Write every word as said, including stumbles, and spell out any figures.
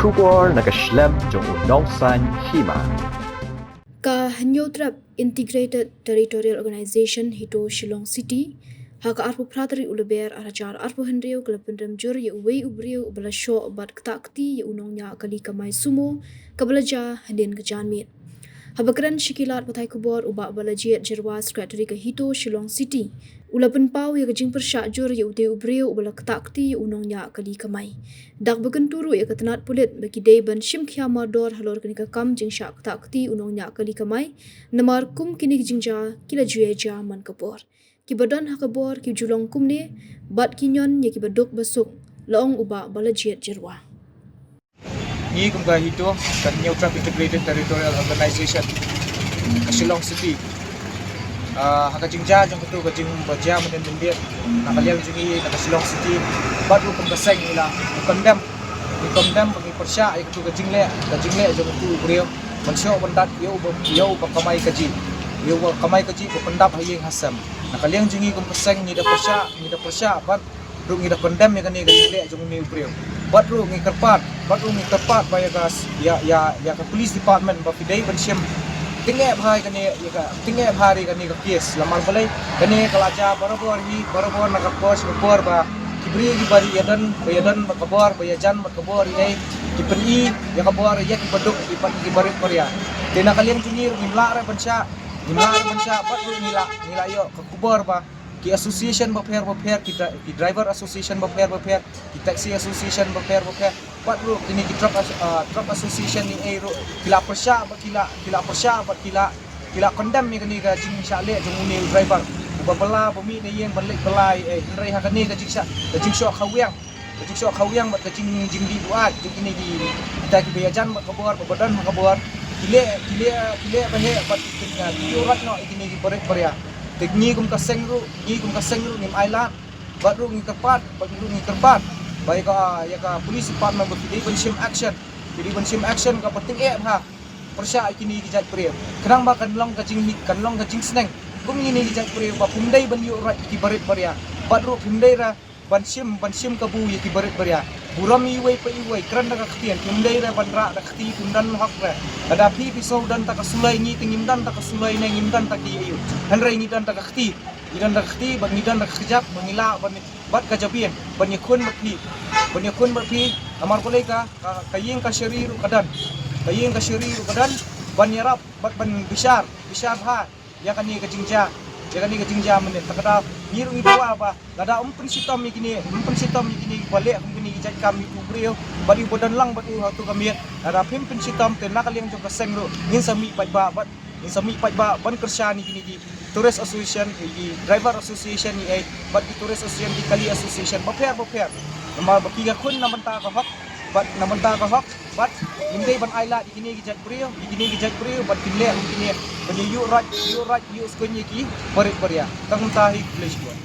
Khubor na ka shlem jong u Nongsaiñ Hima. Ka Hynñiewtrep Integrated Territorial Organization HITO Shillong City, ha ka arphew phra tarik u Lber arhajar arphew hynriew, ka la pynrem jur ïa uwei u briew uba la shoh bad ktah kti ïa u nongñiah kali kamai sumo, kaba la jia hadien ka janmiet. Haba kren sha ki lad pathai khubor u Bah Balajied Jyrwa, Secretary ka HITO Shillong City, u la pynpaw ïa ka jingpyrshah jur ïa utei u briew uba la ktah kti ïa u nongñiah kali kamai. Da kaba kyntu ruh ïa ka tnat pulit ba ki dei ban shim khia mardor halor kane ka kam jingshah ktah kti u nongñiah kali kamai, namar kum kine ki jingjia ki la ju ïa jia man ka por. Kiba don ha ka bor ki ju long kumne, bad ki ñion ïa kiba duk ba suk, la ong u Bah Balajied Jyrwa. Ngi kum ka HITO, ka Hynñiewtrep Integrated Territorial Organization, ka Shillong City. Ah, ha ka jingjia jong katu ka jingba jia mynnin myndiat na ka liang jong ngi na ka Shillong City, bad ruh kum ka seng ngi la, ngi condemn, ngi condemn bad ngi pyrshah ïa katu ka jingleh, ka jingleh jong utu u briew ban shoh ban dat ïa uba, ïa uba kamai kajih, ïa uba kamai kajih ba pyndap ha ïing ha sem. Na ka liang jong ngi kum ka seng ngi da pyrshah, ngi da pyrshah bad ruh ngi da condemn ïa kane ka jingleh jong une u briew. Bad ruh ngi kyrpad, bad ruh ngi kyrpad ba ïa ka s-, ïa, ïa, ïa ka police department ba phi dei ban shim tyngeh bha ïa kane, ïa ka, tyngeh bha ïa kane ka case. Namar balei, kane ka la jia barabor hi, barabor na ka por sha ka por ba ki briew kiba ïadon, ba ïadon bad ka bor, ba ïajan bad ka bor ïa, ki pyni ïa ka bor ïa kiba duk, ki pyni kiba rit baria. Te na ka liang jong ngi ruh ngim lah re ban shah, ngim lah re ban shah, bad ruh ngi la, ngi la ïoh ka khubor ba ki association bapher bapher, ki dri-, ki driver association bapher bapher, ki taxi association bapher bapher, bad ruh kine ki truck as-, ah, truck association ne ei ruh ki la pyrshah bad ki la, ki la pyrshah bad ki la, ki la condemn ïa kane ka jingshah leh jong une u driver uba bylla ba mih na ïing ban leit bylla ei, hynrei ha kane ka jingshah, ka jingshoh khawiang, ka jingshoh khawiang bad ka jing, jingdih duh jong kine ki, kita kiba ïajan bad ka bor, ba don ha ka bor, ki leh, ki leh, ki leh ba heh bad ki, ki ïuh rat noh ïa kine kiba rit baria. Te ngi kum ka seng ruh, ngi kum ka seng ruh ngim ailad, bad ruh ngi kyrpad, bad ruh ngi kyrpad ba ïa ka, ïa ka police department ba phi dei ban shim action, phi dei ban shim action kaba tyngeh bha pyrshah ïa kine ki jait briew. Khnang ba kan long ka jinghi, kan long ka jingsneng kum kine ki jait briew ba phim dei ban ïuh rat ïa kiba rit baria, bad ruh phim dei re ban shim, ban shim kabu ïa kiba rit baria. Burom iwei pa iwei, kren da ka ktien, phim dei re ban rah da ka kti, phim don hok re. Lada phi phi sngewdon ta ka suloi, ngi te ngim don ta ka suloi ne ngim don ta ki ïa u. Hynrei ngi don ta ka kti, ngi don ta ka kti, bad ngi don ta ka kjat, ba ngi lah ban, bad ka jabieng, ban ïakhun bad phi, ban ïakhun bad phi. Namar balei, ka, ka, ka ïing kashari ruh ka don, ka ïing kashari ruh ka don, ban ïarap bad ban bishar, bishar bha ïa kane ka jingjia, ïa kane ka jingjia mynnin. Te kata ngi ruh ngi dawa ba lada ym pynshitom ïa kine, ym pynshitom ïa kine kiba leh kum kine ki jait kam ïa utu u briew, bad ïa uba don lang bad u ha utu ka miet, lada phim pynshitom te na ka liang jong ka seng ruh ngin sa mih paidbah, bad ngin sa mih paidbah ban kyrshan ïa kine ki tourist association, ïa ki driver association, ïa ei, bad ki tourist association, ki kali association bapher bapher. Namar ba ki ïakhun na bynta ka hok, bad na bynta ka hok, bad ngim dei ban ailad ïa kine ki jait briew, ïa kine ki jait briew, bad kin leh kum kine ban ïa ïuh rat, ïuh rat, ïuh skun ïa kiba rit baria. Tang kumta hi, khublei shibun.